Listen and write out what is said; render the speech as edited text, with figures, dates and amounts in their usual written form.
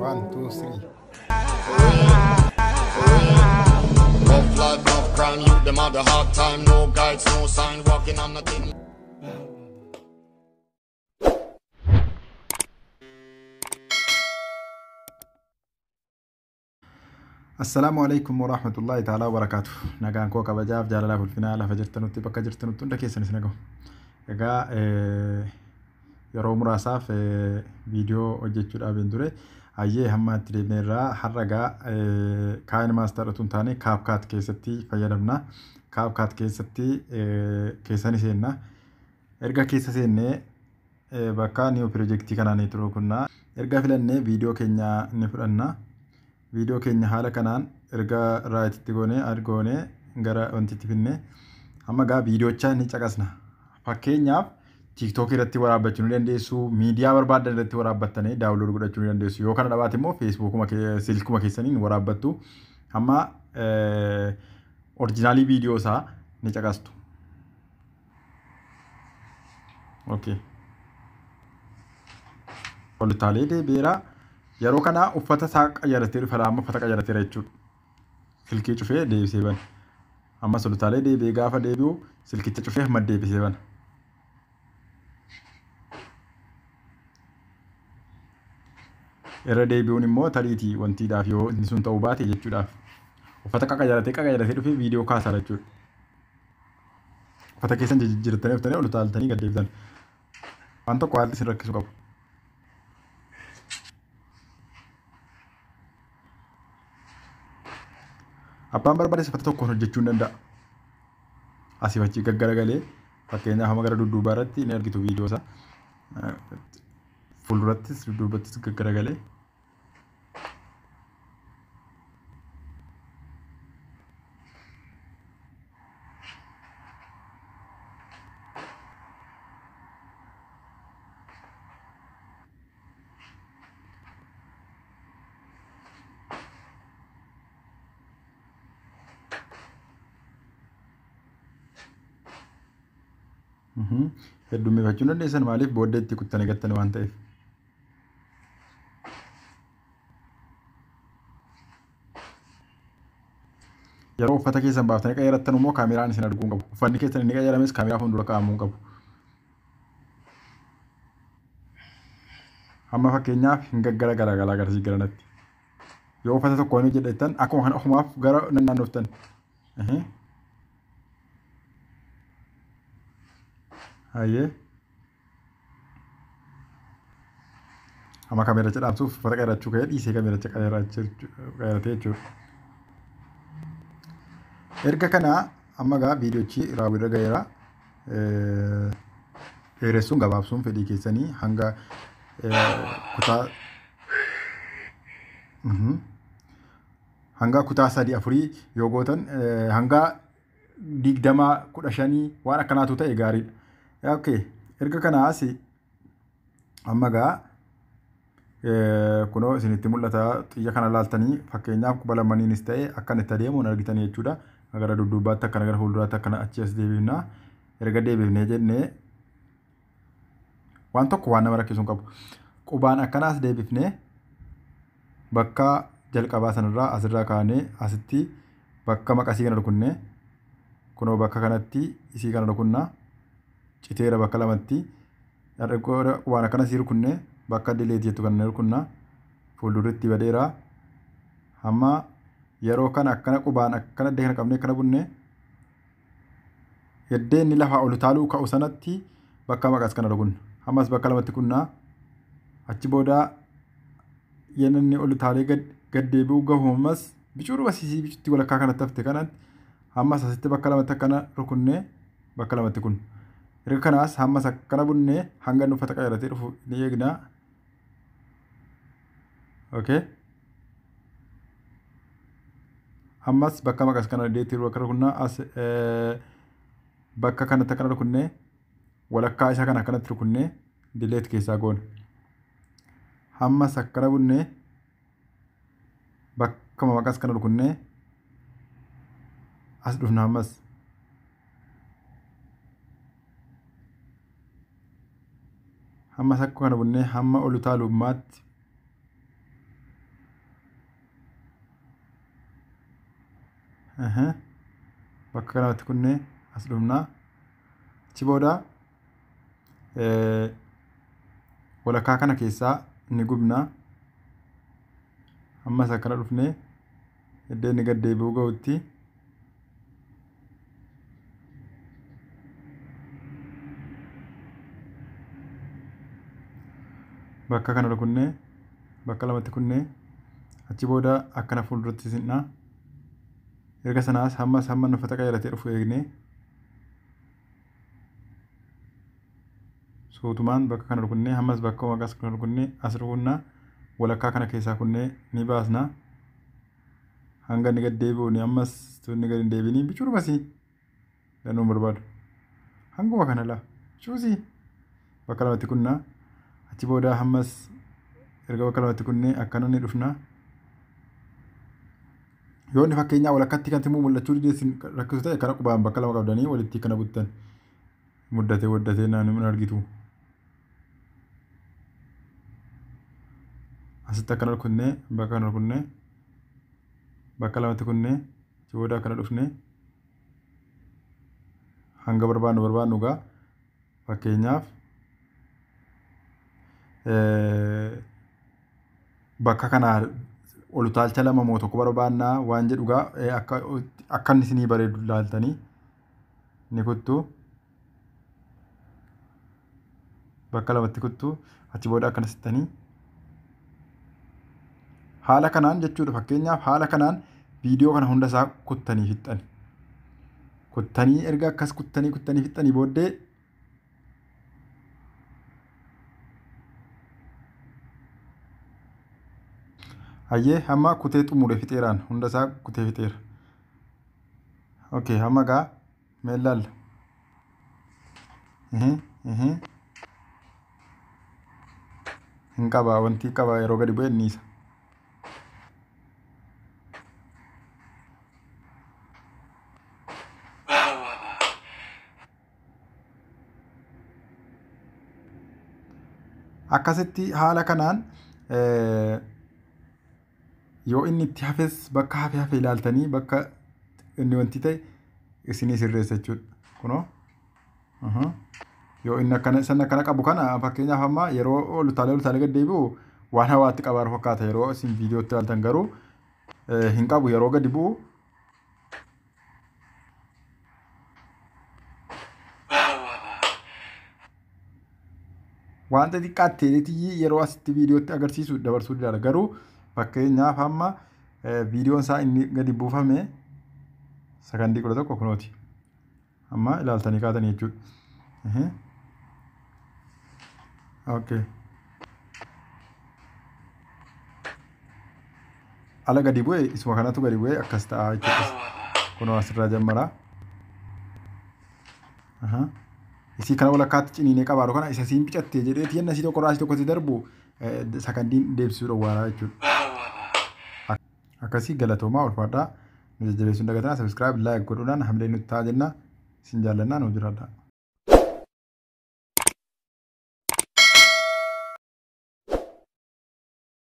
1, 2, 3. Rough life, rough crime, youth them had a hard time. No guides, no sign, walking on nothing. Assalaamu alaikum warahmatullahi ta'ala wabarakaatu. Nagaan koo kabajaaf jaalalaaf ulfinaa lafa jirtanutti bakka jirtanutti hunda keessanis nagahu. Egaa yeroo muraasaaf viidiyoo hojjechuudhaaf hin ture. Hayyee hamma itti deebinee irraa har'a egaa KineMaster utuu hin taane CapCut keessatti fayyadamna. CapCut keessatti keessa ni seenna. Erga keessa seennee bakka new project kanaan ni turuu kunna. Erga filannee viidiyoo keenya ni fudhanna. Viidiyoo keenya haala kanaan erga rightitti goonee add goonee gara wantitti finne amma egaa viidiyoocha ni caqasna. Fakkeenyaaf TikTok irratti waraabbachuu ni dandeessu, miidiyaa barbaaddan irratti waraabbattanii download godhachuu ni dandeessu. Yoo kana dhabaate immoo Facebookuma silkuma keessaniin waraabbattu. Amma originalii viidiyoo isaa ni caqastu. Okay. Ol taalee deebi'eera. Yeroo kana uffata isaa qayyaratee dhufa, amma uffata qayyarateera jechuudha. Silkii cufee deebisee bana. Ammas ol taalee deebi'ee gaafa deebi'u silkicha cufee amma deebisee bana. Irra deebi'uun immoo tariitii wantiidhaaf yoo inni sun ta'uu baate jechuudhaaf. Uffata qaqayyaratee qaqayyaratee dhufee viidiyoo kaasaa jechuudha. Uffata keessan jijjiirtanii dhuftanii ol utaaltanii gad deebitan. Waan tokko haalli isin rakkisu qabu. Abbaan barbaade uffata tokkoon hojjechuu hin danda'a. Asii fi achi gaggaragalee fakkeenyaaf hamma gara dudduubaa irratti ni argitu viidiyoo isaa. Fuuldurattis dudduubattis gaggaragalee. Heddummeeffachuu dandeessan maaliif booddee itti kuttanii gattan waan ta'eef. Yeroo uffata keessan baaftanii qayyarattan immoo kaameraan isin arguu hin qabu. Uffanni keessan inni qayyarames kaameraa fuuldura kaa'amuu hin qabu. Amma fakkeenyaaf hin gaggara garagalaa garasii garanatti. Yoo uffata tokko hin hojjedhettan akkuma kana ofumaaf gara naannooftan. Hayyee. Amma kaamericha dhaabsuuf uffata qayyarachuu ka'ee dhiisee kaamericha qayyaratee jechuudha. Erga kana amma egaa viidiyochi raawwiirra ga'eera. Dheeressuun gabaabsuun fedhii keessanii hanga kutaa hanga kutaa 3 4 yoo gootan hanga 20 15 waan akkanaatu ta'e gaariidha. Okay. Erga kanaas amma egaa kunoo isinitti mul'ata xiyya kana laaltanii fakkeenyaaf quba lamaniinis ta'e akkan itti adeemuun argitanii jechuudha. Gara dudduubaatti akkana gara fuulduraatti akkana achi as deebifna. Erga deebifnee jennee waan tokko waan nama rakkisuu hin qabu. Qubaan akkanaas deebifnee bakka jalqabaa sanarraa asirraa kaanee asitti bakka maqasii kana rukunnee kunoo bakka kanatti isii kana rukunnaa. Citeera bakka lamatti waan akkana sii rukunnee bakka delete jettu kana rukunnaa fuulduratti badeera. Amma yeroo kana akkana qubaan akkana iddoo kana qabnee akkana bunnee iddoo inni lafaa ol utaaluu ka'u sanatti bakka maqas kana rukunna. Ammas bakka lamatti kunnaa achi booda yeroo inni ol utaalee gad deebi'u gahu ammas bicuudhuma sisii bicuutti walakkaa kanatti hafte kanatti ammas asitti bakka lamatti akkana rukunnee bakka lamatti kunna. Erga kanaas ammas akkana bunnee hanga inni uffata qayyaratee dhufu ni eegna. Okay. Ammas bakka maqas kana deetti bakka rukunnaa as bakka kanatti akkana rukunnee walakkaa isaa kana akkanatti rukunnee delete keessaa goona. Ammas akkana bunnee bakka maqas kana rukunnee as dhufna ammas. Ammas akka kana bunnee hamma ol utaalummaatti Bakka kanatti kunnee as dhufnaa. Achi booda walakkaa kana keessaa ni gubnaa. Ammas akkana dhufnee iddoo inni gad deebi'uu ga'utti bakka kana rukunnee bakka lamatti kunnee achi booda akkana fuulduratti sinnaa. Erga sanaas hammas hamma inni uffata qayyaratee dhufu eegnee suutumaan bakka kana rukunnee hammas bakka maqas kana rukunnee as rukunnaa walakkaa kana keessaa kunnee ni baasna. Hanga inni gad deebi'u ni ammas inni gad hin deebiin bichuudhumasii danuun barbaadu. Hanguma kana laa bichuusii bakka lamatti kunnaa achi booda hammas erga bakka lamatti kunnee akkana ni dhufna. Yoo inni fakkeenyaa walakkaatti kan timuu mul'achuu didee rakkisu ta'e kana qubaan bakka lama qabdanii walitti kana buttan muddatee waddatee naannoo hin argitu. Asitti akkana rukunnee bakka kana rukunnee bakka lamatti kunnee achi booda akkana dhufnee hanga barbaannu barbaannu gaa fakkeenyaaf bakka kanaa ol utaalcha lama moo tokko barbaannaa waan jedhu gaa akka inni isinii bareedu ilaaltanii ni kuttu. Bakka lamatti kuttu achi booda akkana sittanii haala kanaan jechuudha. Fakkeenyaaf haala kanaan viidiyoo kana hunda isaa kuttanii fixxani. Kuttanii erga akkas kuttanii kuttanii fixxanii booddee hayyee hamma kutee xumure fixeeraan hunda isaa kutee fixeera. Okay, hamma gaa mee ilaalla. Hin qaba wanti qaba yeroo gadi bu'e inni isa. Akkasitti haala kanaan yoo inni itti hafes bakka hafe hafe ilaaltanii bakka inni wanti ta'e isinii sirreessa jechuudha. Kunoo yoo inni akkana san akkana qabu kana fakkeenyaaf amma yeroo ol utaalee ol utaalee gad deebi'u waan hawaatti qabaaru fakkaata yeroo isin viidiyootti ilaaltan garuu hin qabu yeroo gadi bu'u. Wanta xiqqaatti yeroo asitti viidiyootti agarsiisu dabarsuu danda'a garuu fakkeenyaaf amma viidiyoon isaa inni gadi buufame sakandii 11 kunooti. Amma ilaaltanii kaatanii jechuudha. Okay. Ala gadi bu'e isuma kanatu gadi bu'e akkas ta'a jechuudha. Kunoo asirraa jammara. Isii kana walakkaatti ciniinee qabaatu kana isa siin bicattee jedhee yenna isii tokko irraa isii tokkotti darbu sakandiin deebisuu dhowwaaraa jechuudha. Akkasii galatoomaa ulfaadhaa nu jajjabeessuun dagatanaa subscribe like godhuudhaan hamilee nutti ta'a jenna isin jaallannaa nu jiraadhaa.